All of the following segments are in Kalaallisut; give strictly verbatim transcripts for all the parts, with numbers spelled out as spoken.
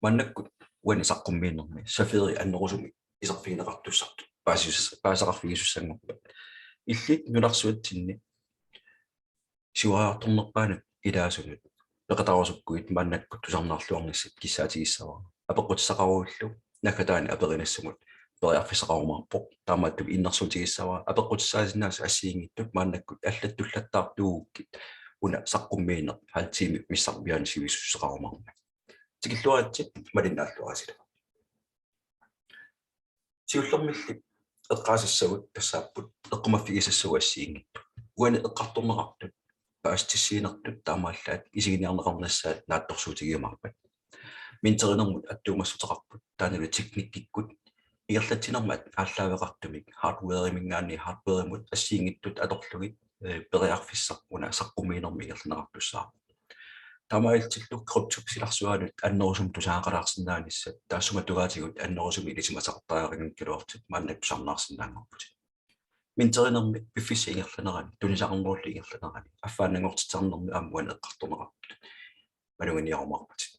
Maannakkut uani saqqummiinermi Safiri annerusumik iserfigineqartussartut paasis-, paasisaqarfigisussanngorpat. Illit nunarsuatsinni siuariartornerpaanut ilaasunut peqataarusukkuit maannakkut tusarnaarluarnissat kissaatigissavara. Apeqqutissaqaruillu naggataani aperinissamut periarfissaqarumaarpoq, taamaattumik innersuutigissavara apeqqutissaasinnaasut assigiinngitsut maannakkut allattullattaartuugukkit una saqqummiineq halv time missarpiaani sivisussuseqarumaarmat. Tikilluaritsi, malinnaalluarisilu. Siullermilli eqqaasassagut tassaapput eqqumaffigisassavut assigiinngitsut. Uani eqqartorneqartut paasitissiinertut taamaallaat isiginiarneqarnissaat naatsorsuutigiumaarpat. Minterinermut attuumassuteqarput, taannalu teknikkikkut ingerlatsinermi aallaaveqartumik hardwareminngaanniit hardwaremut assigiinngitsut atorlugit, eh, periarfissaq una saqqummiinermi ingerlanneqartussaavoq. Taamaalillutillu kryptop silarsuaanut annerusumik tusagaqalaarsinnaanissat taassuma tungaatigut annerusumik ilisimasaqartariaqanngikkaluarlutit maannakkut tusarnaarsinnaanngorputit. Minterinermi piffissap ingerlanerani, tunisaqarnerullup ingerlanerani, affaannanngortitsisarnermi aamma uani eqqartorneqartut maluginiarumaarpatit.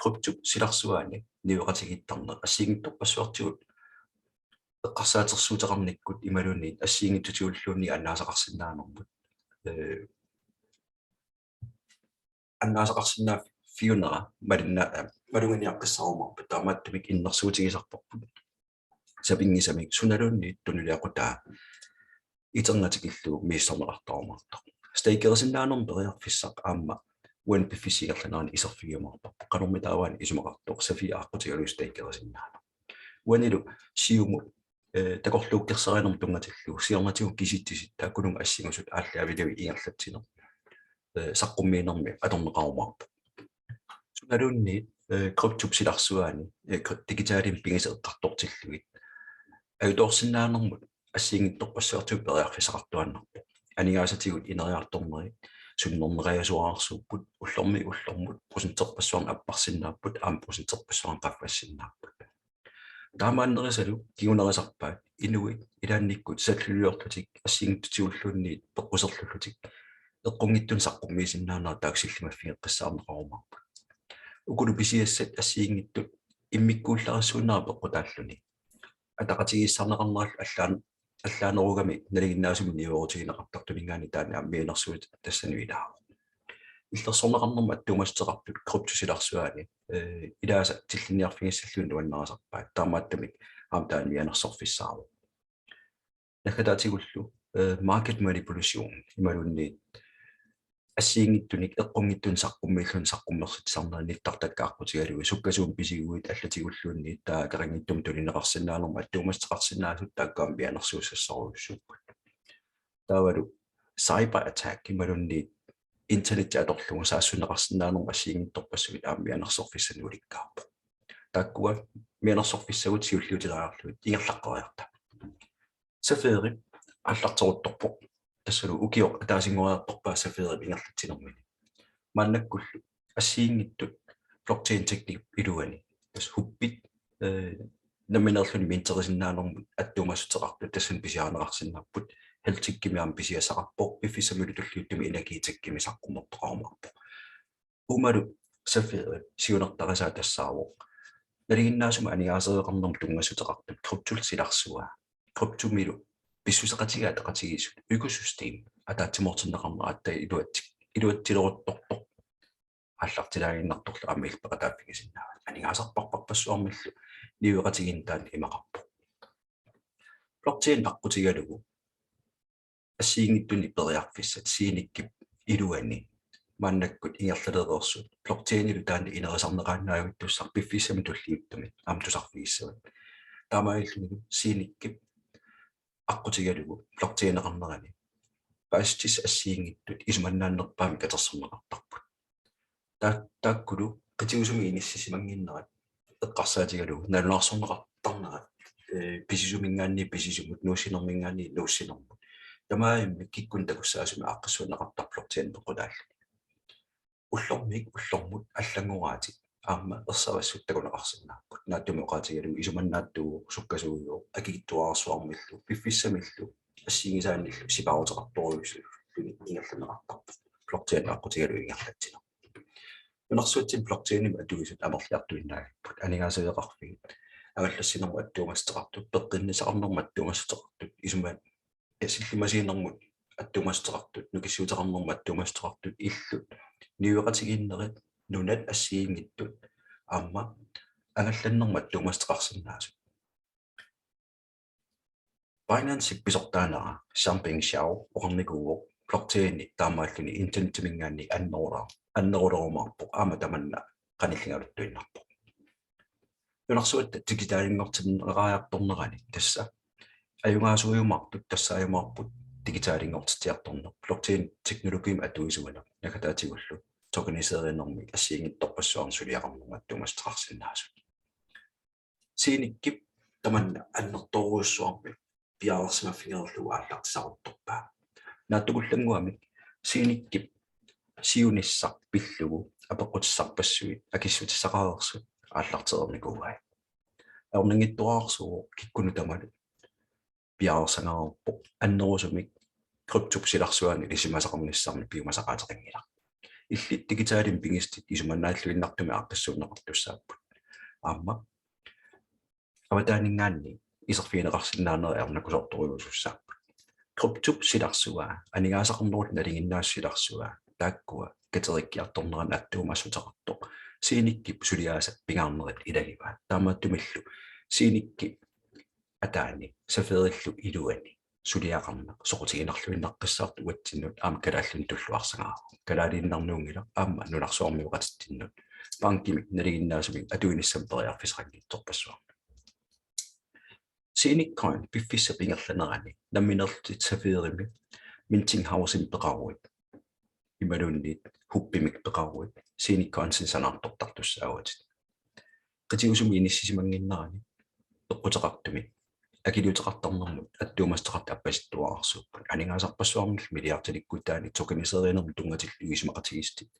Kryptop silarsuaani niueqatigiittarneq assigiinngitsorpassuartigut eqqarsaatersuuteqarnikkut imaluunniit assigiinngitsutigulluunniit annaasaqarsinnaanermut, eh, annaasaqarsinnaaffiunera malinna-, eh, maluginiaqqissarumaarpat, taamaattumik innersuutigisarparput sapinngisamik sunaluunniit tunuliaqutaa iternatikillugu misissorneqartarumaartoq. Stakerisinnaanermut periarfissaq aamma uani piffissap ingerlanerani iserfigiumaarparput. Qanormi taavaana isumaqartoq Safir aqqutigalugu stakerisinnaaneq. Uanilu siumut, eh, takorluukkerserinermut tunngatillugu siornatigut kisitsisit taakkununnga assingusut aallaavigalugit ingerlatsineq, eh, saqqummiinermi atorneqarumaarpoq. Sunaluunniit, eh, kryptop silarsuaani, eh, kry-, digitalimik pigisat eqqartortillugit ajutoorsinnaanermut assigiinngitsorpassuartigut periarfissaqartuaannarpoq. Aningaasatigut ineriartornerit sunnerneqajasuararsuupput, ullormiit ullormut procenterpassuarnik apparsinnaapput, aamma procenterpassuarnik qaffassinnaapput. Taamaannerisalu kingunerisarpaat inuit ilaannikkut salluliorlutik assigiinngitsutigulluunniit peqquserlullutik eqqunngitsunik saqqummiisinnaanerat taakku sillimaffigeqqissaarneqarumaarput. Ukulu pisiassat assigiinngitsut immikkuullarissuunnerat peqqutaalluni ataqatigiissaarneqarnerallu allaan-, allaanerugami nalinginnaasumik niuerutigineqartartuninngaanniit taanna aamma mianersuut tassani ilaavoq. Illersorneqarnermut attuumassuteqartut kryptop silarsuaani, eh, ilaasa tillinniarfigissallugit nuannarisarpaat, taamaattumik aamma taanna mianersorfissaavoq. Naggataatigullu, eh, market manipulation imaluunniit assigiinngitsunik eqqunngitsunik saqqummiilluni saqqummersitsisarnerit nittartakkat aqqutigalugit sukkasuumik pisiguit allatigulluunniit taava akeqanngitsumik tunineqarsinnaanermut attuumassuteqarsinnaasut taakku aamma mianersuussassorujussuupput. Taavalu cyber attack imaluunniit internetti atorlugu saassunneqarsinnaanermut assigiinngitsorpassuit aamma mianersorfissanik ulikkaarpoq. Taakkua mianersorfissagut siulliutileriarlugit ingerlaqqeriarta. Safiri aallarteruttorpoq. Tassalu ukioq ataasinngoriartorpaa Safirip ingerlatsinermini. Maannakkullu assigiinngitsut blockchain teknikip iluani, tassa hubbit, eh, nammineerluni minterisinnaanermut attuumassuteqartut tassani pisiarineqarsinnaapput. Healthtechimi aamma pisiassaqarpoq, piffissamilu tulliuttumi energitechimi saqqummertoqarumaarpoq. Uumalu Safirip siunertarisaa tassaavoq nalinginnaasumik aningaasereernermut tunngassuteqartut kryptop silarsua, kryptomilu pissuseqatigiit ataqatigiissut økosystem ataatsimoortinneqarneq aatsaat iluatsi-, iluatsileruttortoq aallartilaaginnartorlu aamma illit peqataaffigisinnaavat. Aningaasarparpassuarmillu niueqatigiinneq taanna imaqarpoq. Blockchain aqqutigalugu assigiinngitsunik periarfissat Zeniqip iluani maannakkut ingerlalereersut blockchainilu taanna inerisarneqaannavittussaq piffissami tulliuttumi aamma tusarfigissavat. Taamaalillunilu Zeniqip aqqutigalugu blockchaineqarnerani paasissutissat assigiinngitsut isumannaannerpaamik katersorneqartarput. Ta-, taakkulu qitiusumik inissisimannginnerat eqqarsaatigalugu nalunaarsorneqartarnerat, eh, pisisuminngaanniit pisisumut, nuussinerminngaanniit nuussinermut. Tamarmik kikkunnit takussaasumik aaqqissuunneqartarpoq blockchain peqqutaalluni. Ullormiit ullormut allanngoraatit aamma ersavassut takuneqarsinnaapput. Naatsumik oqaatigalugu isumannaatsuuvoq, sukkasuujuvoq, akikitsuararsuarmillu piffissamillu assigisaannillu sipaaruteqartorujussuulluni ingerlanneqartarpoq blockchain aqqutigalugu ingerlatsineq. Nunarsuatsinni blockchainimik atuisut amerliartuinnaagipput, aningaasaveqarfiit angallassinermut attuumassuteqartut, peqqinnissaqarnermut attuumassuteqartut, isumaga sillimasiinermut attuumassuteqartut, nukissiuteqarnermut attuumassuteqartut, illut niueqatigiinnerit, nunat assigiinngitsut aamma angallannermut attuumassuteqarsinnaasut. Binance pisortaanera Changpeng Zhao oqarnikuuvoq blockchaini taamaalluni internetiminngaanniit annerula-, annerulerumaarpoq aamma tamanna qanilligaluttuinnarpoq. Nunarsuatta digitalinngortinneqariartornerani tassa ajugaasuujumaartut tassaajumaarput digitalinngortitsiartorneq, blockchain teknologiimik atuisuuneq, nakataatigullu tokeniserinermik assigiinngitsorpassuarnik suliaqarnermut attuumassuteqarsinnaasut. Zeniqip tamanna annertoorujussuarmik piareersimaffigereerlugu aallartisaruttorpaa. Naatsukullannguamik Zeniqip siunissaq pillugu apeqqutissarpassuit akissutissaqareersut aallartereernikuuai. Ajornanngitsuararsuuvoq kikkunnut tamanut piareersagareerpoq, annerusumik kryptop silarsuani ilisimasaqarnissamut piumasaqaateqanngilaq. Illit digitalimik pigisatit isumannaalluinnartumik aaqqissuunneqartussaapput. Aamma avataaninngaanniit iserfigineqarsinnaanerit ajornakusoortorujussuussaapput. Kryptop silarsua, aningaasaqarnerullu nalinginnaasut silarsua, taakkua katerikkiartornerannut attuumassuteqartoq Zeniqip suliaasa pingaarnerit ilagivaat. Taamaattumillu Zeniqip ataani Safirillu iluani suliaqarneq soqutiginarluinnaqqissaartoq uatsinnut aamma kalaallinut tulluarsagaavoq. Kalaaliinnarnuunngilaq aamma nunarsuarmioqatitsinnut bankimik nalinginnaasumik atuinissamut periarfissaqanngitsorpassuarnik. Zeniq Coin piffissap ingerlanerani nammineerlutit Safirimi minting house-imik peqaruit imaluunniit hubbimik peqaruit Zeniq Coinsinik sanaartortartussaavutit. Qitiusumik inissisimannginnerani peqquteqartumik akiliuteqartarnermut attuumassuteqartut appasittuararsuupput. Aningaasarpassuarnillu milliardilikkuutaanni tokeniserinermut tunngatillugu isumaqatigiissutit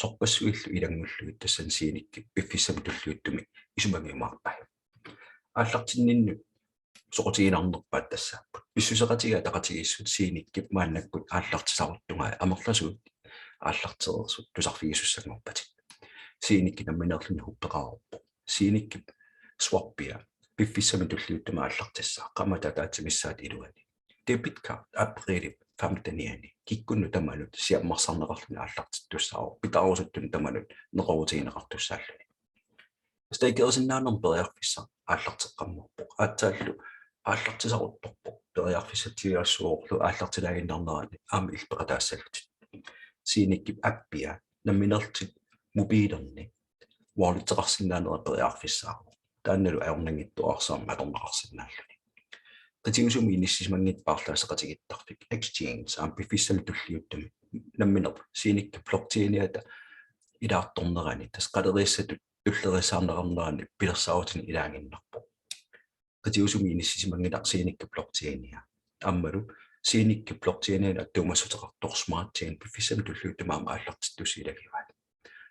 sorpassuillu ilanngullugit tassani Zeniqip piffissami tulliuttumi isumagiumaarpai. Aallartinninnut soqutiginarnerpaat tassaapput. Pissuseqatigiit ataqatigiissut Zeniqip maannakkut aallartisaruttugai amerlasuut aallartereersut tusarfigisussanngorpatit. Zeniq nammineerluni hubbeqareerpoq. Zeniqip swappia piffissami tulliuttumi aallartissaaq qaammat ataatsip missaata iluani. Debit card aprilip femtenianni kikkunnut tamanut siammarsarneqarluni aallartittussaavoq, pitaarusuttunut tamanut neqeroorutigineqartussaalluni. Stakerisinnaanermut periarfissaq aallarteqqammerpoq. Aatsaallu aallartisaruttorpoq, periarfissatsialassuarlu aallartilaaginnarnerani aamma illit peqataassallutit. Zeniqip appia nammineerlutit mobiilinni walleteqarsinnaanera periarfissaavoq. Taannalu ajornanngitsuararsuarmik atorneqarsinnaalluni. Qitiusumik inissisimanngitsut paarlaasseqatigiittarfik exchange aamma piffissami tulliuttumi nammineq Zeniqip blockchainiata ilaartornerani tassa qaleriissatut tulleriissaarneqarnerani pilersaarutinik ilaaginnarpoq. Qitiusumik inissisimanngilaq Zeniqip blockchainia. Aammalu Zeniqip blockchainianut attuumassuteqartoq Smart Chain piffissami tulliuttumi aamma aallartittussat ilagivaat.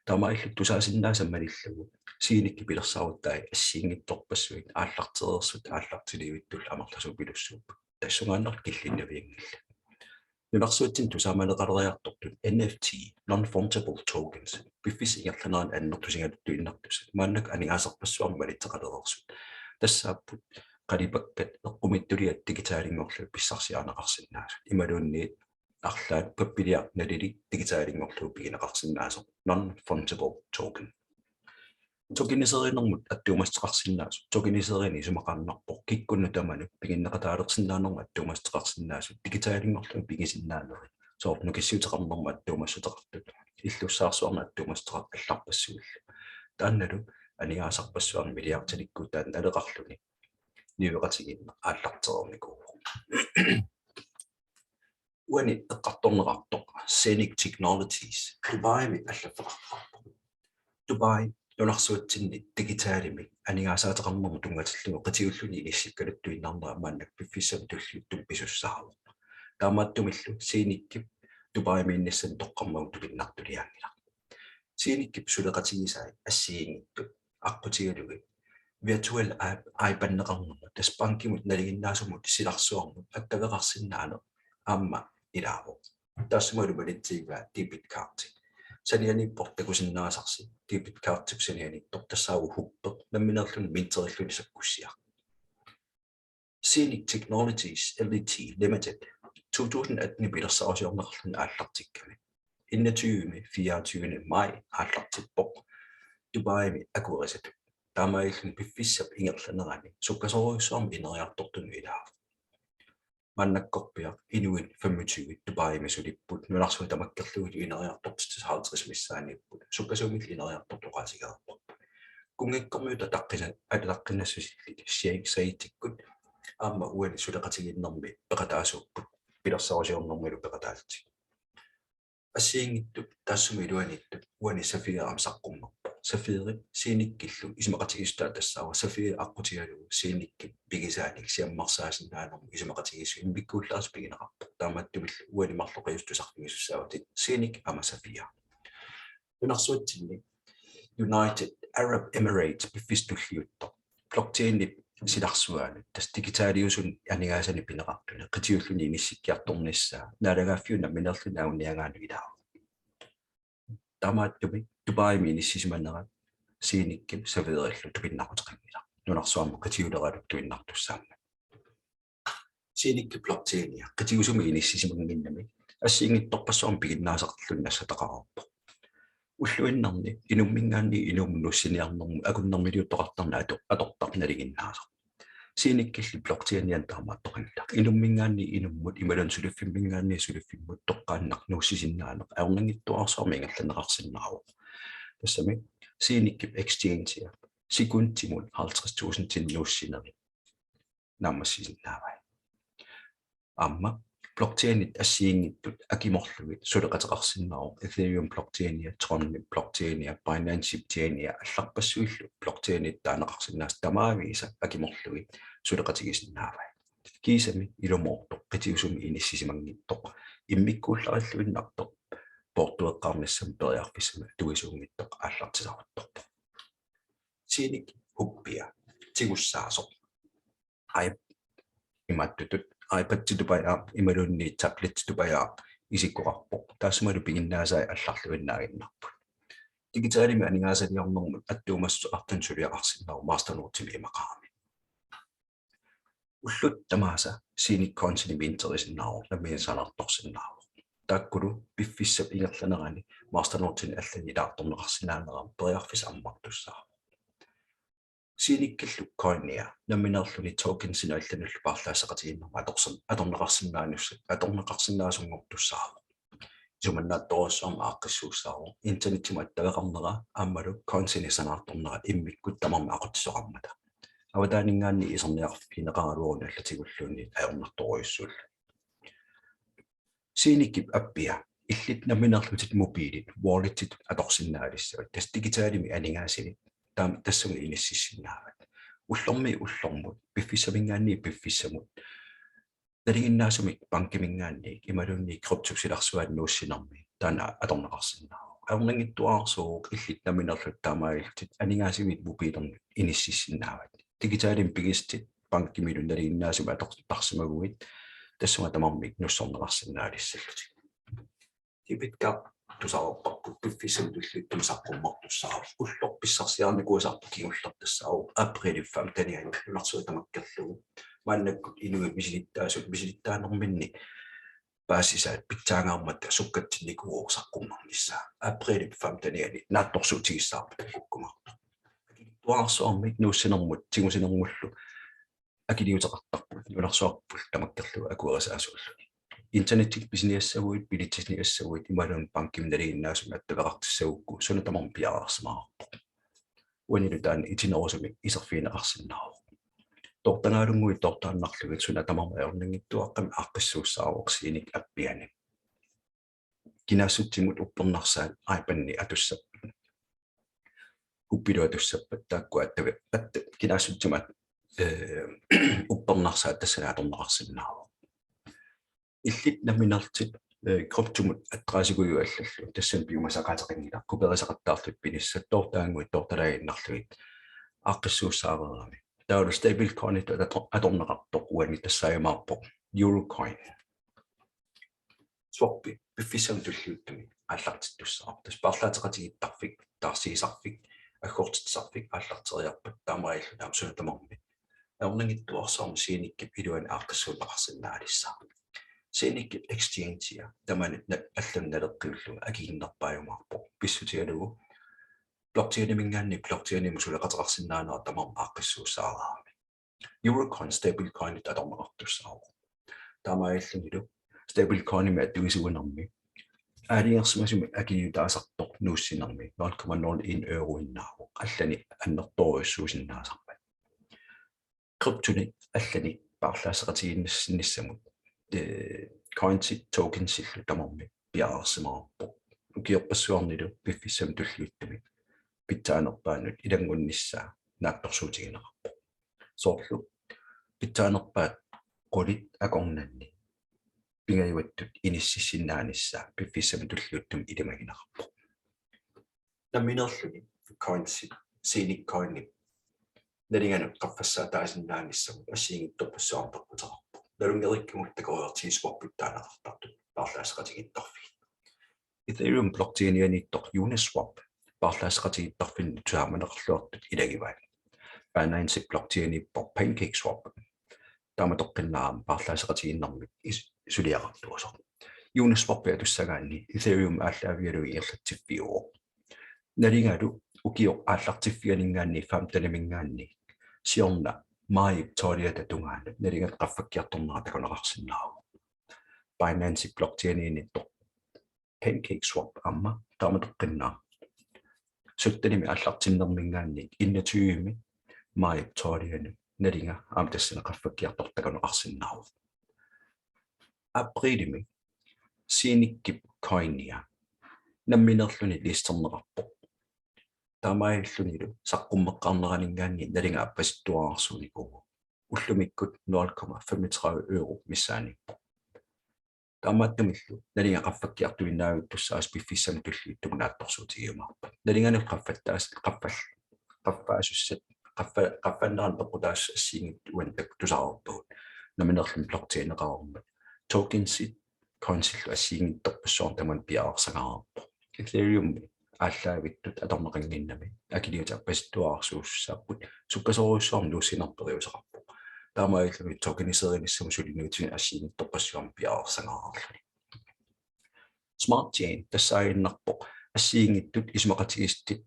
Taamaalillutit tusaasinnaasat malillugu Zeniqip pilersaarutaat assigiinngitsorpassuit aallartereersut aallartilivittullu amerlasuupilussuupput. Tassungaannaq killinnavianngillat. Nunarsuatsinni tusaamaneqaleriartortut N F T, non-fungible tokens, piffissap ingerlanerani annertusigaluttuinnartussat maannakkut aningaasarpassuarnik malitseqalereersut tassaapput qalipakkat eqqumiitsuliat digitalinngorlugit pissarsiarineqarsinnaasut imaluunniit arlaat pappiliaq nalilik digitalinngorlugu pigineqarsinnaasoq non-fungible token. Tokeniserinermut attuumassuteqarsinnaasut, tokeniserineq isumaqaannarpoq kikkunnut tamanut piginneqataalersinnaanermut attuumassuteqarsinnaasut digitalinngorlugit pigisinnaanerit, soorlu nukissiuteqarnermut attuumassuteqartut, illussaarsuarnut attuumassuteqartut allarpassuillu. Taannalu aningaasarpassuarnik milliardilikkuutaanut naleqarluni niueqatigiinneq aallartereernikuuvoq. Uani eqqartorneqartoq Zeniq Technologies Dubaimi allaffeqarpoq. Dubai nunarsuatsinni digitalimik aningaasaateqarnermut tunngatillugu qitiulluni inissikkaluttuinnarnera maannakkut piffissami tulliuttumi pisussaavoq. Taamaattumillu Zeniqip Dubaimiinnissani toqqarmagu tupinnartuliaanngilaq. Zeniqip suleqatigisai assigiinngitsut aqqutigalugit virtual IBAN-eqarnermut, tassa bankimut nalinginnaasumut silarsuarmut attaveqarsinnaaneq aamma ilaavoq. Taassumalu malitsigivaa debit cardi. Sanianiippoq takusinnaasarsi debit cardip sanianiittoq, tassaavoq hubbeq nammineerluni minterilluni sakkussiaq. Zeniq Technologies L L T Limited to tusind atten pilersaarusiorneqarluni aallartikkami, enogtyve fireogtyve maj aallartippoq Dubaimi akuerisatut. Taamaalilluni piffissap ingerlanerani sukkasoorujussuarmik ineriartortunut ilaavoq. Maannakkorpiaq inuit femogtyve Dubaimi sulipput, nunarsuaq tamakkerlugu ineriartortitsinni halvtreds missaaniipput, sukkasuumillu ineriartortoqaatigereerparput. Kunngikkormiut ataqqina-, ataqqinassusillit Sheikh Zayedikkut aamma uani suleqatigiinnermi peqataasuupput, pilersaarusiornermilu peqataallutik. Assigiinngitsut taassuma iluaniittut uani Safirip saqqummerpoq. Safirip Zeniqillu isumaqatigiissutaa tassaavoq Safir aqqutigalugu Zeniqip pigisaanik siammarsaasinnaanermut isumaqatigiissut immikkuullarissi pigineqarpoq. Taamaattumillu uani marloqiussat tusarfigisussaavatit Zeniq aamma Safir. Nunarsuatsinni United Arab Emirates piffissaq tulliuttoq blockchainip silarsuaanut, tassa digitaliusunut aningaasanik pineqartunik, qitiulluni inissikkiartornissaa naalagaaffiup nammineerluni anguniagaanut ilaavoq. Taamaattumik Dubaimi inissisimanerat Zeniqip Safirillu tupinnaqquteqanngilaq, nunarsuarmi qitiuleraluttuinnartussaammat. Zeniqip blockchainia qitiusumik inissisimannginnami assigiinngitsorpassuarnik piginnaasarlugu nassataqareerpoq. Ulluinnarni inumminngaanniit inummut nuussiniarnermut akunnermiliuttoqartarneq ato-, atortarneq nalinginnaasoq. Zeniqilli blockchainiani taamaattoqanngilaq. Inumminngaanniit inummut imaluunniit suliffimminngaanniit suliffimmut toqqaannaq nuussisinnaaneq ajornanngitsuararsuarmik ingerlanneqarsinnaavoq. Tassami Zeniqip exchangea sekundimut halvtreds tusindinik nuussinerit naammassisinnaavai. Aamma blockchainit assigiinngitsut akimorlugit suleqateqarsinnaavoq. Ethereum blockchainia, Tron blockchainia, Binance chainia allarpassuillu blockchainit taaneqarsinnaasut tamaviisa akimorlugit suleqatigisinnaavai. Kiisami ilumoortoq qitiusumik inissisimanngitsoq immikkuullarilluinnartoq poortueqqaarnissamut periarfissamut atuisuunngitsoq aallartisaruttorpoq. Zeniq hubbia tigussaasoq. Ai-, imaattutut iPad-itut tupajaaq imaluunniit tablet-itut tupajaaq isikkoqarpoq. Taassumalu piginnaasai allarluinnaaginnarput. Digitalimik aningaasaliornermut attuumassuteqartunik suliaqarsinnaavoq masternode-imik imaqarami. Ullut tamaasa Zeniq coinsinik minterisinnaavoq, nammineq sanaartorsinnaavoq. Taakkulu piffissap ingerlanerani masternode-inik allanik ilaartorneqarsinnaanera periarfissaq ammartussaavoq. Zeniqillu coinia nammineerluni tokensinik allanullu paarlaasseqatigiinnermut atorsin-, atorneqarsinnaanussa-, atorneqarsinnaasunngortussaavoq. Isumannaatsorujussuarmik aaqqissuussaavoq internettimut attaveqarnera aammalu coinsinik sanaartornera immikkut tamarmik aqutsisoqarmata. Avataaninngaanniit iserniaqarfigineqaraluaruni allatigulluunniit ajornartorujussuulluni. Zeniqip appia illit nammineerlutit mobilit walletit atorsinnaalissavat, tassa digitalimik aningaasivit taama tassunga inississinnaavat. Ullormiit ullormut, piffissaminngaanniit piffissamut nalinginnaasumik bankiminngaanniit imaluunniit kryptop silarsuaani nuussinermi taanna atorneqarsinnaavoq. Ajornanngitsuararsuuvoq illit nammineerlutit taamaalillutit aningaasivit mobilernut inississinnaavat. Digitalimik pigisatit bankimilu nalinginnaasumik atortarsimaguit tassunga tamarmik nussorneqarsinnaalissallutit. Debit card tusarparput piffissami tulliuttumi saqqummertussaavoq. Ulloq pissarsiarinikuusarput kingulleq tassaavoq aprilip femtenianni, nunarsuaq tamakkerlugu. Maannakkut inuit misilittaasut misilittaanerminni paasisaat pitsaangaarmata sukkatsinnikuuvoq saqqummernissaa. Aprilip femtenianni naatsorsuutigissavarput takkukkumaartoq. Akiliuttuararsuarmik nuussinermut tigusinermullu akiliuteqartarput nunarsuarput tamakkerlugu akuerisaasuulluni. Internettikkut pisiniassaguit, bilitsisiniassaguit imaluunniit bankimi nalinginnaasumik attaveqartissagukku suna tamarmi piareersimavarput. Uanilu taanna itinerusumik iserfigineqarsinnaavoq. Toortagaalunnguit toortaannarlugit suna tamarmi ajornanngitsuaqqamik aaqqissuussaavoq Zeniq appiani. Kinaassutsimut uppernarsaat iPad-ini atussappat, hubbilu atussappat, taakku attavi-, atta-, kinaassutsimut, eh, uppernarsaat tassani atorneqarsinnaavoq. Illit nammineerlutit, eh, kryptomut adressiguit allallu, tassani piumasaqaateqanngilaq, kopeerisaqattaarlutit pinissat toortagannguit toortalaaginnarlugit aaqqissuussaareerami. Taavalu stablecoinitut ator-, atorneqartoq uani tassaajumaarpoq Eurocoin. Swapi piffissami tulliuttumi aallartittussaavoq. Tassa paarlaateqatigiittarfik, taarsiisarfik, aggortitsisarfik aallarteriarpat taamaalilluni aamma suna tamarmi ajornanngitsuararsuarmik Zeniqip iluani aaqqissuunneqarsinnaalissaaq. Zeniqip exchange-ia tamanit na-, allanut naleqqiullugu akikinnerpaajumaarpoq. Pissutigalugu blockchainiminngaanniit blockchainimut suleqateqarsinnaanera tamarmi aaqqissuussaarami. Eurocoin stablecoinit atorneqartussaavoq. Taamaalillunilu stablecoinimik atuisuunermi aalajangersimasumik akiliutaasartoq nuussinermi nul komma nul en euroinnaavoq, allanik annertoorujussuusinnaasarmat. Kryptonit allanik paarlaasseqatigiinnissamut, eh, coinsit tokensillu tamarmik piareersimareerpoq. Ukiorpassuarnilu piffissami tulliuttumi pitsaanerpaanut ilanngunnissaa naatsorsuutigineqarpoq. Soorlu pitsaanerpaat qulit akornanni pingajuattut inississinnaanissaa piffissami tulliuttumi ilimagineqarpoq. Nammineerluni coinsit, Zeniq coinit nalinganut qaffassaataasinnaanissamut assigiinngitsorpassuarnik peqquteqarpoq. Nalunngeriikkagut takoreertigissuarput taaneqartartut paarlaasseqatigiittarfiit. Ethereum blockchainianiittoq Uniswap paarlaasseqatigiittarfinni tusaamaneqarluartut ilagivaat. Binance blockchainiippoq PancakeSwap. Taamatoqqinnaaq paarlaasseqatigiinnermik is-, suliaqartuusoq. Uniswap atussagaanni Ethereum aallaavigalugu ingerlatsiffiuvoq. Nalingalu ukioq aallartiffianinngaanniit femteniminngaanniit siorna maajip tolviata tungaanut nalingat qaffakkiartornera takuneqarsinnaavoq. Binance blockchainianiittoq PancakeSwap aamma taamatoqqinnaaq syttenimi aallartinnerminngaanniit enogtyvemi maajip tolvianut nalinga aamma tassani qaffakkiartortoq takuneqarsinnaavoq. Aprilimi Zeniqip coinia nammineerluni listerneqarpoq. Taamaalillunilu saqqummeqqaarneraninngaanniit nalinga appasittuararsuunikuuvoq. Ullumikkut nul komma femogtredive euro missaaniippoq. Taamaattumillu nalinga qaffakkiartuinnaavittussaasoq piffissami tulliuttumi naatsorsuutigiumaarpat. Nalinganut qaffattaas-, qaffal-, qaffaasussat, qaffa-, qaffannerani peqqutaasussat assigiinngitsut uani takusaarpagut. Nammineerluni blockchaineqarmat. Tokensit coinsillu assigiinngitsorpassuarnik tamanut piareersagaarpoq. Ethereum aallaavittut atorneqannginnami akiliutit appasittuararsuussaapput, sukkasoorujussuarmik nuussinermi periuseqarpoq. Taamaalilluni tokeniserinissamut suliniutinik assigiinngitsorpassuarnik piareersagaarluni. Smart Chain tassaaginnarpoq assigiinngitsut isumaqatigiissutit,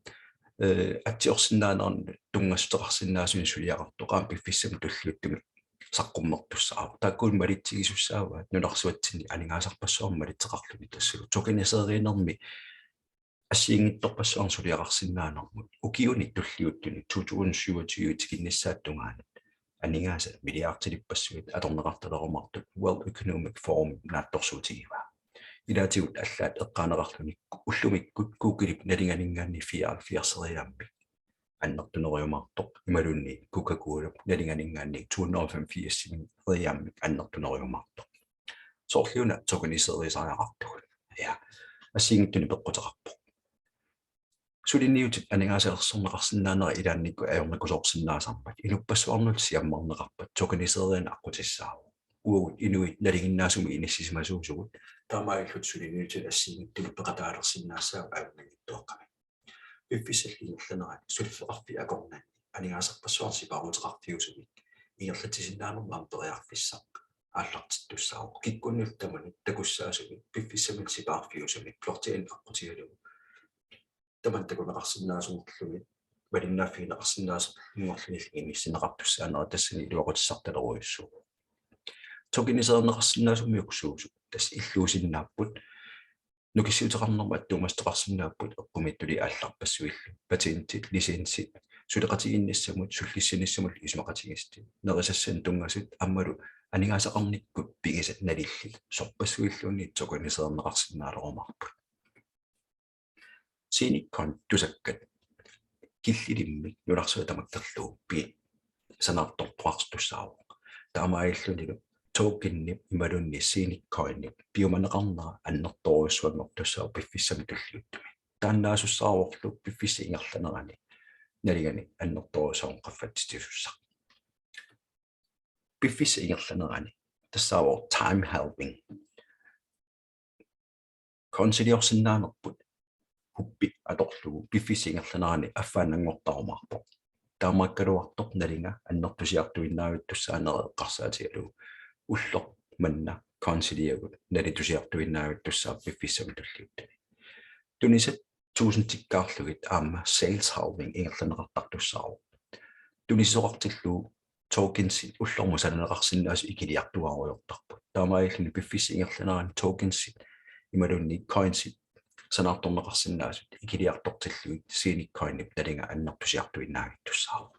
eh, atsiorsinnaanerannut tunngassuteqarsinnaasunik suliaqartoq aamma piffissami tulliuttumi saqqummertussaavoq. Taakkununnga malitsigisussaavaat nunarsuatsinni aningaasarpassuarnik malitseqarluni tassalu tokeniserinermi assigiinngitsorpassuarnik suliaqarsinnaanermut ukiuni tulliuttuni to tusind syvogtyve tikinnissaata tungaanut aningaasat milliardilippassuit atorneqartalerumaartut World Economic Forum naatsorsuutigivaa. Ilaatigut allaat eqqaaneqarluni ullumikkut Googlep nalinganinngaanniit fireoghalvfjerdseriaammik annertunerujumaartoq imaluunniit Coca-Colap nalinganinngaanniit to hundrede og femogfirseriaammik annertunerujumaartoq. Soorlu una tokeniseriisariaqartugut. Ja. Assigiinngitsunik peqquteqarpoq. Suliniutit aningaasalersorneqarsinnaanera ilaannikkut ajornakusoorsinnaasarmat inuppassuarnullu siammarneqarpat tokeniseriineq aqqutissaavoq. Uagut inuit nalinginnaasumik inissisimasuusugut taamaalillutik suliniutit assigiinngitsunik peqataalersinnaassaagut ajornanngitsuaqqamik. Piffissalli ingerlanerani suliffeqarfiit akornanni aningaasarpassuarnik sipaaruteqarfiusumik ingerlatsisinnaanermut aamma periarfissaq aallartittussaavoq. Kikkunnillu tamanut takussaasumik piffissamillu sipaarfiusumik blockchain aqqutigalugu tamanna takuneqarsinnaasuulluni malinnaaffigineqarsinnaasunngorluni inissinneqartussaanera tassani iluaqutissartalerujussuuvoq. Tokeniserineqarsinnaasummiuksuusut tassa illuusinnaapput, nukissiuteqarnermut attuumassuteqarsinnaapput eqqumiitsuliit aallarpassuillu, patentit, licensit, suleqatigiinnissamut, sullissinissamut isumaqatigiissutit, nerisassanik tunngasut aammalu aningaasaqarnikkut pigisat nalillit sorpassuilluunniit tokeniserineqarsinnaalerumaarput. Zeniq coin tusakkat killilimmik nunarsuaq tamakkerlugu pi-, sanaartortuartussaavoq. Taamaalillunilu tokenip imaluunniit Zeniq coinip piumaneqarnera annertoorujussuanngortussaavoq piffissami tulliuttumi. Taannaasussaavoq piffissap ingerlanerani nalinganik annertoorujussuarmik qaffatsitsisussaq. Piffissap ingerlanerani tassaavoq time halving. Coinsiliorsinnaanerput hubbi atorlugu piffissap ingerlanerani affaannanngortarumaarpoq. Taamaakkaluartoq nalinga annertusiartuinnavittussaanera eqqarsaatigalugu ulloq manna coinsiliagut nalitusiartuinnavittussaapput piffissami tulliuttumi. Tunisat tuusintikkaarlugit aamma sales halving ingerlanneqartartussaavoq. Tunisisoqartillugu tokensit ullormut sananeqarsinnaasut ikiliartuaarujoortarput. Taamaalilluni piffissap ingerlanerani tokensit imaluunniit coinsit sanaartorneqarsinnaasut ikiliartortillugit Zeniq Coinip nalinga annertusiartuinnavittussaavoq.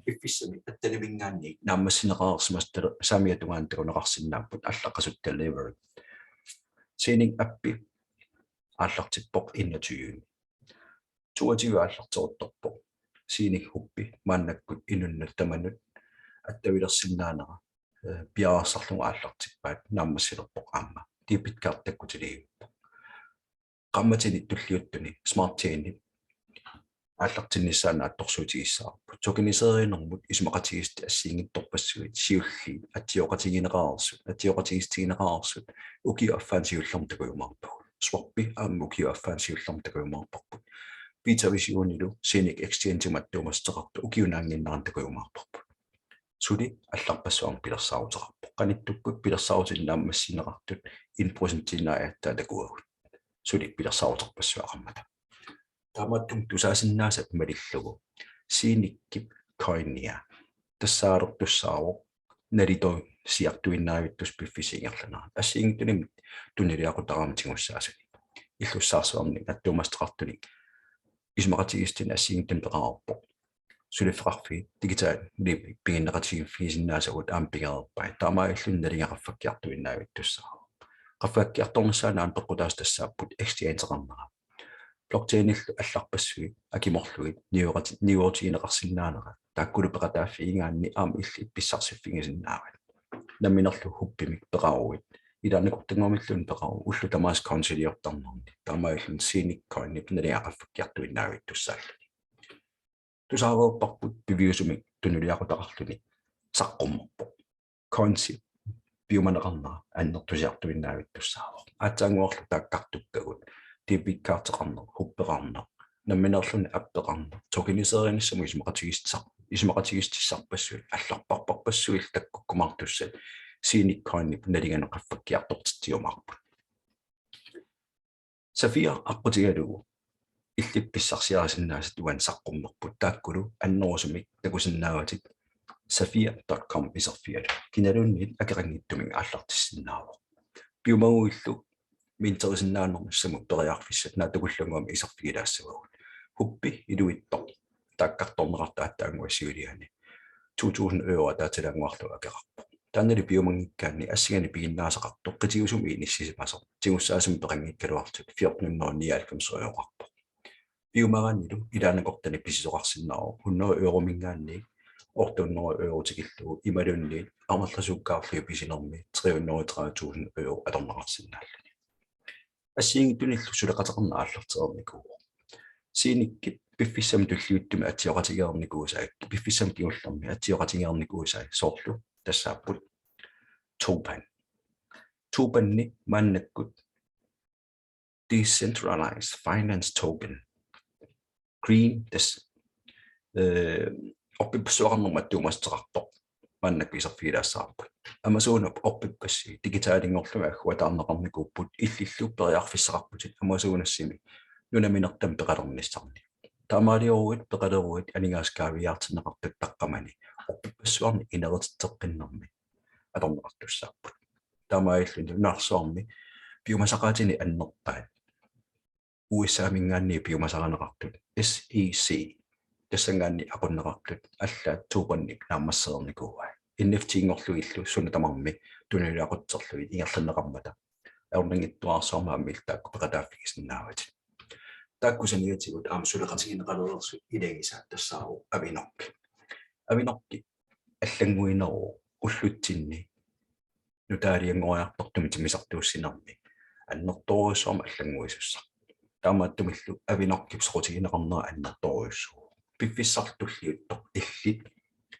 Piffissami attalimiingaanniit naammassineqareersimasut saamiata tungaanut takuneqarsinnaapput allaqqasut delivery. Zeniq appi aallartippoq enogtyve. Toogtyve aallarteruttorpoq. Zeniq hubbi maannakkut inunnut tamanut attavilersinnaanera, eh, piareersarlugu aallartippaat, naammassilerpoq aamma. Debit card takkutiliivippoq. Qaammatini tulliuttuni Smart Chaini aallartinnissaa naatsorsuutigissavarput. Tokeniserinermut isumaqatigiissutit assigiinngitsorpassuit siulliit atsioqatigineqareersut, atsioqatigiissutigineqareersut ukiup affaani siullermi takujumaarpagut. Swappi aamma ukiup affaani siullermi takujumaarparput. Beta versionilu Zeniq Exchange-imut attuumassuteqartoq ukiup naannginnerani takujumaarparput. Suli allarpassuarnik pilersaaruteqarpoq. Qanittukkut pilersaarutinik naammassineqartut en procentiinnaat aatsaat takuagut. Suli pilersaaruterpassuaqarmata. Taamaattumik tusaasinnaasat malillugu Zeniqip coinia tassaalertussaavoq nalitusiartuinnavittussaq piffissap ingerlanerani. Assigiinngitsunik tunuliaqutaraanni tigussaasunik. Illussaarsuarnik attuumassuteqartunik isumaqatigiissutinik assigiinngitsunik peqareerpoq. Suliffeqarfiit digitalit piginneqatigiiffigisinnaasagut aamma pigereerpai. Taamaalilluni nalinga qaffakkiartuinnavittussaavoq. Qaffakkiartornissaanut aamma peqqutaasut tassaapput exchangeqarnera. Blockchainillu allarpassuit akimorlugit niuerati-, niuerutigineqarsinnaanera. Taakkulu peqataaffigigaanni aamma illit pissarsiffigisinnaavatit. Namminerlu hubbimik peqaruit, ilaannakortannguamilluunniit peqaruit, ullut tamaasa coinsiliortarnerni. Taamaalilluni Zeniq Coinip nalinga qaffakkiartuinnavittussaalluni. Tusaareerparput piviusumik tunuliaqutaqarluni saqqummerpoq. Coinsi piumaneqarnera annertusiartuinnavittussaavoq. Aatsaannguarlu taakkartukkagut debit cardeqarneq, hubbeqarneq, nammineerluni appeqarneq, tokeniserinissamut isumaqatigiissutissar-, isumaqatigiissutissarpassuit, allarparparpassuillu takkukkumaartussat Zeniq Coinip nalinganik qaffakkiartortitsiumaarput. Safir aqqutigalugu illit pissarsiarisinnaasat uani saqqummerput, taakkulu annerusumik takusinnaavatit safir dot com iserfigalugu. Kinaluunniit akeqanngitsumik aallartissinnaavoq. Piumaguillu minterisinnaanernissamut periarfissat naatsukullannguamik iserfigilaassavagut. Hubbi iluitsoq taakkartorneqartoq aatsaannguaq siuliani to tusind euro ataatilaannguarlugu akeqarpoq. Taannali piumanngikkaanni assinganik piginnaasaqartoq qitiusumi inissisimasoq tigussaasumik peqanngikkaluarlutit fjorten hundrede nioghalvfems euroqarpoq. Piumagaannilu ilaannakortani pisisoqarsinnaavoq hundrede euromiingaanniit otte hundrede euro tikillugu imaluunniit amerlasuukkaarlugit pisinermi tre hundrede tredive tusind euro atorneqarsinnaalluni. Assigiinngitsunillu suleqateqarneq aallartereernikuuvoq. Zeniqip piffissami tulliuttumi atsioqatigereernikuusai, piffissami kingullermi atsioqatigereernikuusai soorlu tassaapput Topan. Topanni maannakkut Decentralized Finance Token, Green, tassa, eh, orpippassuaqarnermut attuumassuteqartoq maannakkut iserfigilaassavarput. Amazonip orpippassuit digitalinngorlugit agguataarneqarnikuupput, illillu periarfissaqarputit Amazonasimi nunaminertamik peqalernissannik. Taamaalioruit peqaleruit aningaasat kaaviiaartinneqartut taqqamani orpippassuarnik inerititseqqinnermi atorneqartussaapput. Taamaalilluni nunarsuarmi piumasaqaatinik annerpaat U S A-miingaanniit piumasarineqartut S E C tassanngaanniit aqunneqartut allaat Topanip naammassereernikuuai. N F T-nngorlugillu suna tamarmi tunuliaqutserlugit ingerlanneqarmata. Ajornanngitsuararsuarmik aamma illit taakku peqataaffigisinnaavatit. Taakku saniatigut aamma suleqatigineqalereersut ilagisaat tassaavoq Avinoc. Avinoc allannguineruvoq ullutsinni nutaalianngoriartortumik timmisartuussinermi annertoorujussuarmik allannguisussaq. Taamaattumillu Avinocip soqutigineqarnera annertoorujussuuvoq. Piffissaq tulliuttoq illit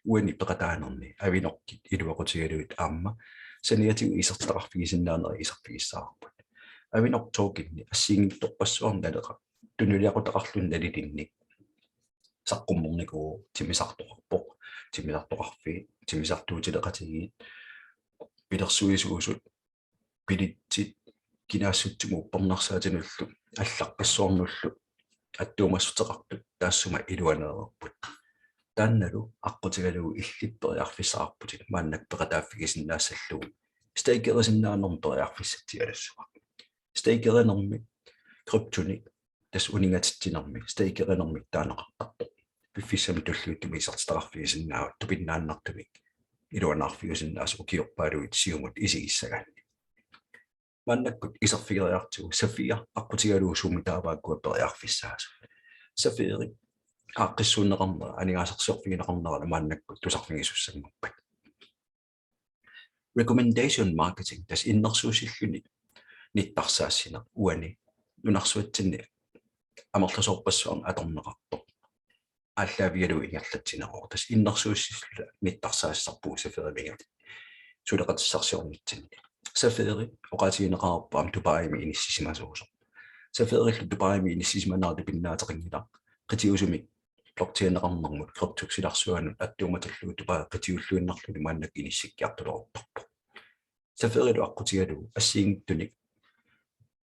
uani peqataanerni Avinocit iluaqutigalugit aamma saniatigut isertitaqarfigisinnaanerit iserfigissavarput. Avinor tokenit assigiinngitsorpassuarnik naleqartut tunuliaqutaqarluni nalilinnik saqqummornikuuvoq. Timmisartoqarpoq, timmisartoqarfiit, timmisartuutileqatigiit, pilersuisuusut, billetsit, kinaassutsimut uppernarsaatinullu allarpassuarnullu attuumassuteqartut taassuma iluaneereerput. Taannalu aqqutigalugu illit periarfissaqarputit maannakkut peqataaffigisinnaassallugu stakerisinnaanermut periarfissatsialassuaq. Stakerinermi kryptonik, tassa uninngatitsinermi stakerinermik taaneqartartoq piffissami tulliuttumi isertitaqarfigisinnaavat tupinnaannartumik iluanaarfiusinnaasut ukiorpaaluit siumut isigissagaanni. Maannakkut iserfigeriartigu Safir aqqutigalugu suummi taava ukua periarfissaasut. Safiri aaqqissuunneqarnera aningaasarsiorfigineqarneralu maannakkut tusarfigisussanngorpat. Recommendation marketing, tassa innersuussilluni nittarsaassineq uani nunarsuatsinni amerlasoorpassuarnik atorneqartoq aallaavigalugu ingerlatsineroq. Tassa innersuussilluta nittarsaassisarpugut Safiriminngaanniit suleqatissarsiornitsinni. Safiri oqaatigineqarpoq aamma Dubaimi inissisimasuusoq. Safirillu Dubaimi inissisimanera tupinnaateqanngilaq, qitiusumik blockchaineqarnermut kryptop silarsuanut attuumatillugu Dubai qitiulluinnarluni maannakkut inissikkiartuleruttorpoq. Safirilu aqqutigalugu assigiinngitsunik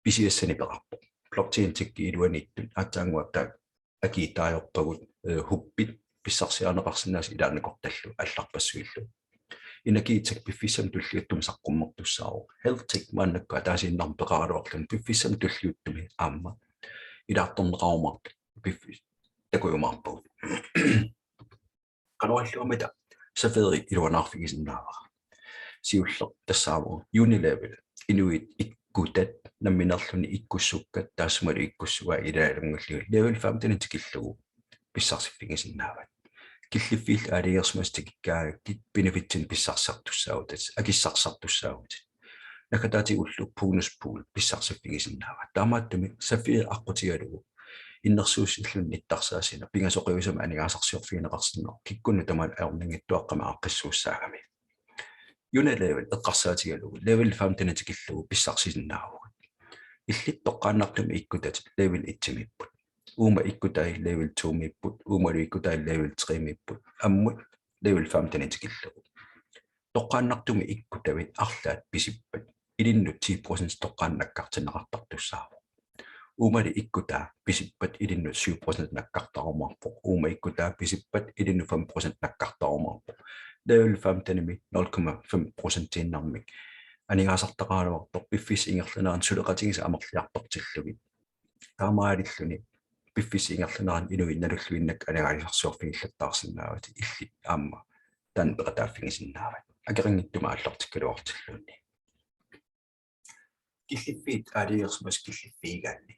pisiassanik peqarpoq. Blockchain tech-i iluaniittut aatsaannguaq taakku akiit taagorpagut, eh, hubbit pissarsiarineqarsinnaasut ilaannakortallu allarpassuillu. Energiitsak piffissami tulliuttumi saqqummertussaavoq. Health tech maannakkut ataasiinnarmik peqaraluarluni piffissami tulliuttumi aamma ilaartorneqarumaartoq piffis takujumaarpagut. Qanorluunniit Safiri iluanaarfigisinnaavara? Siulleq tassaavoq Unilevel. Inuit ikkutat nammineerluni ikkussukkat taassumalu ikkussugai ilaalunngullugit level femten tikillugu pissarsiffigisinnaavatit. Killiffiillu aalajangersimasut tikikkaangakkit benefitsinik pissarsisartussaavutit, akissarsiartussaavutit. Naggataatigullu bonus pool pissarsiffigisinnaavatit. Taamaattumik Safir aqqutigalugu innersuussilluni nittarsaassineq pingasoqiusamik aningaasarsiorfigineqarsinnaavoq kikkunnut tamanut ajornanngitsuaqqamik aaqqissuussaagami. Unilevel eqqarsaatigalugu level femten tikillugu pissarsisinnaavugut. Illit toqqaannartumik ikkutatit level et-imiipput. Uuma ikkutai level to-miipput, uumalu ikkutai level tre-miipput. Ammut level femten tikillugu. Toqqaannartumik ikkutavit arlaat pisippat ilinnut ti procent toqqaannaq nakkartinneqartartussaavoq. Uumali ikkutaa pisippat ilinnut syv procent nakkartarumaarpoq. Uuma ikkutaa pisippat ilinnut fem procent nakkartarumaarpoq. Level femten-imi nul komma fem procentiinnarmik aningaasartaqaraluartoq piffissap ingerlanerani suleqatigisatit amerliartortillugit. Taamaalilluni piffissap ingerlanerani inuit nalulluinnaq aningaasarsiorfigillattaarsinnaavatit, illit aamma taanna peqataaffigisinnaavat akeqanngitsumik aallartikkaluartilluunniit. Killiffiit aalajangersimasut killiffigigaanni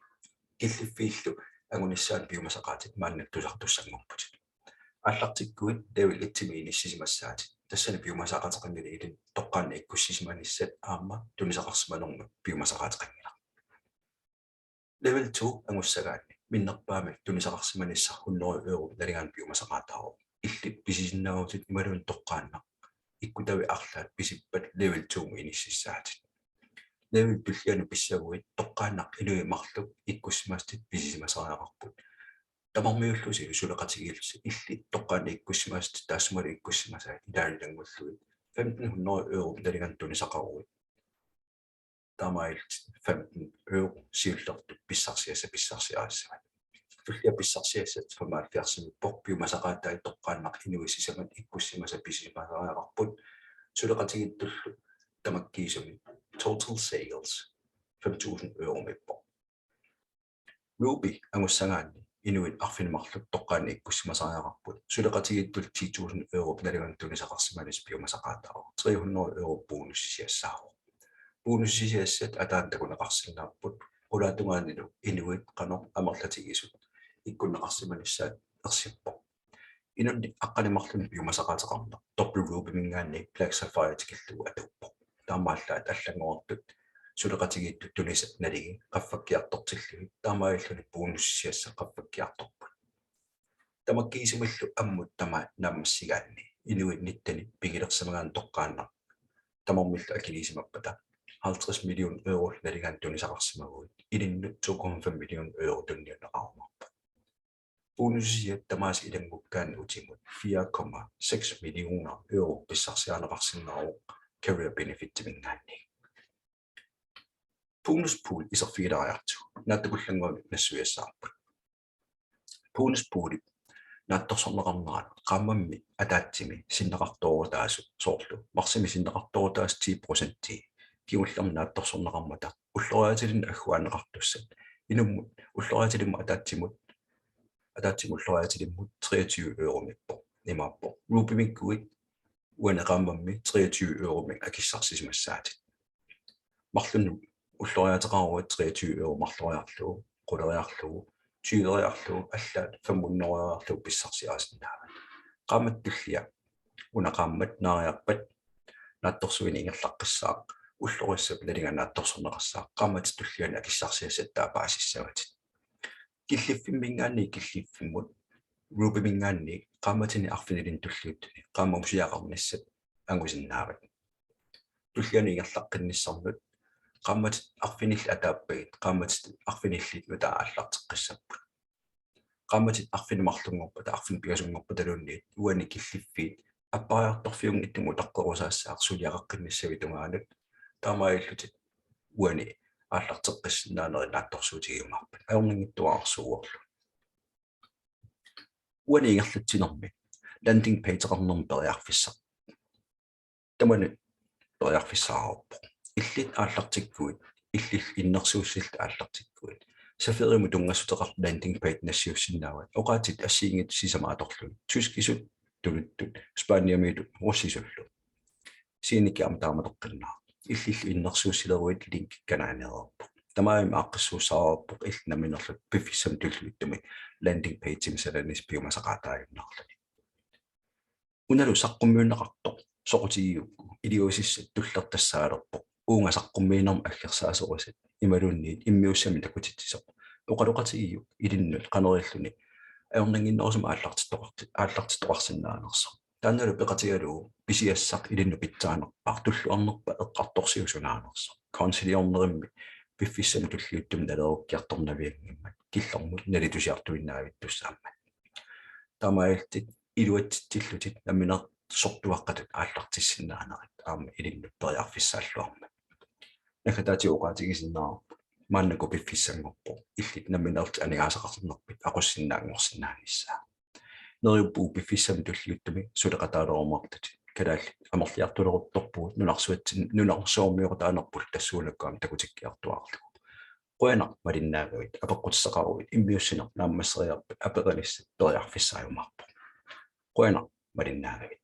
killiffiillu angunissaannut piumasaqaatit maannakkut tusartussanngorputit. Aallartikkuit level et-imi inissisimassaatit. Tassani piumasaqaateqanngilaq, ilinnut toqqaannaq ikkussisimanissat aamma tunisaqarsimanermut piumasaqaateqanngilaq. Level to angussagaanni minnerpaamik tunisaqarsimanissaq hundrede europ nalinganik piumasaqaataavoq. Illit pisisinnaavutit imaluunniit toqqaannaq ikkutavit arlaat pisippat level to-mut inississaatit. Level tullianut pissaguit toqqaannaq inuit marluk ikkussimasatit pisisimasariaqarput. Tamarmiullusi suleqatigiillusi illit toqqaannaq ikkussimasatit taassumalu ikkussimasai ilaalu ilanngullugit femten hundrede europ nalinganik tunisaqaruit. Taamaalillutit femten euro siullertut pissarsiassat pissarsiarissavat. Tullia pissarsiassat femoghalvfjerdsimiippoq, piumasaqaatai toqqaannaq inuit sisamat ikkussimasat pisisimasariaqarput. Suleqatigiittullu tamakkiisumik total sales fem tusind euromiippoq. Ruby angussagaanni inuit arfineq-marluk toqqaannaq ikkussimasariaqarput. Suleqatigiittullu ti tusind europ nalinganik tunisaqarsimanissaq piumasaqaataavoq. Tre hundrede euro bonusisiassaavoq. Bonusisiassat ataani takuneqarsinnaapput. Qulaatungaanilu inuit qanoq amerlatigisut ikkunneqarsimanissaat ersippoq. Inunnik aqqaneq-marlunnik piumasaqaateqarneq Double Ruby-minngaanniit Black Sapphire tikillugu atuuppoq. Taamaallaat allanngortut suleqatigiittut tunisat naligi qaffakkiartortillugit taamaalilluni bonusisiassat qaffakkiartorput. Tamakkiisumillu ammut tamaat naammassigaanni inuit nittenit pigilersimagaanni toqqaannaq tamarmillu akiliisimappata halvtreds million euro nalinganik tunisaqarsimaguit ilinnut to komma fem million euro tunniunneqarumaarpoq. Bonusiat tamaasa ilanngukkaanni utimut fire komma seks millioner euro pissarsiarineqarsinnaavoq career benefitsiminngaanniit. Bonus pool iserfigilaariartigu naatsukullannguamik nassuiassavarput. Bonus poolip naatsorsorneqarnerat qaammammi ataatsimi sinneqartoorutaasut, soorlu marsimi sinneqartoorutaasut ti procentii kingullermik naatsorsorneqarmata ulloriaatilinnut agguaanneqartussat inummut ulloriaatilimmut ataatsimut, ataatsimut ulloriaatilimmut treogtyve euromiippoq, imaappoq. Rubimiikkuit uani qaammammi treogtyve euromik akissarsisimassaatit. Marlunnik ulloriaateqaruit treogtyve euro marloriarlugu, quleriarlugu, tyveriarlugu, allaat femhundredeeriarlugu pissarsiarisinnaavat. Qaammatit tulliat, una qaammat naariarpat naatsorsuineq ingerlaqqissaaq, ullorissap nalinga naatsorsorneqassaaq, qaammatit tulliani akissarsiassat taava paasissavatit. Killiffimminngaanniit killiffimmut, Rubiminngaanniit qaammatini arfinilinnut tulliuttuni qaammamusiaqarnissat angusinnaavat. Tullianut ingerlaqqinnissannut qaammatit arfinillit ataappagit, qaammatit arfinillit nutaat aallarteqqissapput. Qaammatit arfineq-marlunngorpata, arfineq-pingasunngorpataluunniit uani killiffiit appariartorfiunngitsumik utaqqerusaassaaq suliaqaqqinnissavit tungaanut, taamaalillutit uani aallarteqqissinnaanerit naatsorsuutigiumaarpat. Ajornanngitsuararsuuvorlu. Uani ingerlatsinermi landing pageqarnermi periarfissaq tamani periarfissaareerpoq. Illit aallartikkuit, illit innersuussillutit aallartikkuit, Safirimut tunngassuteqartut landing page nassiussinnaavat, oqaatsit assigiinngitsut sisamat atorlugit, tyskisut tuluttut, spaniamiutut russisullu. Scenic aamma taamatoqqinnaaq. Illillu innersuussileruit link kanaaneereerpoq. Tamarmik aaqqissuussaareerpoq illit nammineerlutit piffissami tulliuttumi landing page-imik sananissat piumasaqaataajunnaarluni. Unalu saqqummiunneqartoq soqutigigukku iliuusissat tulleq tassaalerpoq uunga saqqummiinermut aggersaasorisat imaluunniit immiussamik takutitsisoq. Oqaloqatigiuk ilinnut qanoq ililluni ajornannginnerusumik aallartittoqarti-, aallartittoqarsinnaanersoq. Taannalu peqatigalugu pisiassaq ilinnut pitsaanerpaaq, tulluarnerpaaq eqqartorsiut sunaanersoq. Counselliornerimmi piffissami tulliuttumi nalerukkiartornavianngimmat killormut nalitusiartuinnaavittussaammat. Taamaalillutit iluatsitsillutit namminersortuaqqatut aallartissinnaanerit aamma ilinnut periarfissaalluarmat. Naggataatigut oqaatigisinnaavarput maannakkut piffissanngorpoq illit nammineerlutit aningaasaqarnerpit aqussinnaanngorsinnaanissaa. Neriuppugut piffissami tulliuttumi suleqataalerumaartutit. Kalaallit amerliartuleruttorpugut, nunarsuatsin-, nunarsuarmioqataanerpullu tassuunakkut aamma takutikkiartuaarlugu. Qujanaq malinnaagavit, apeqqutissaqaruit, immiussineq naammasseriarpat aperinissaq periarfissaajumaarpoq. Qujanaq malinnaagavit.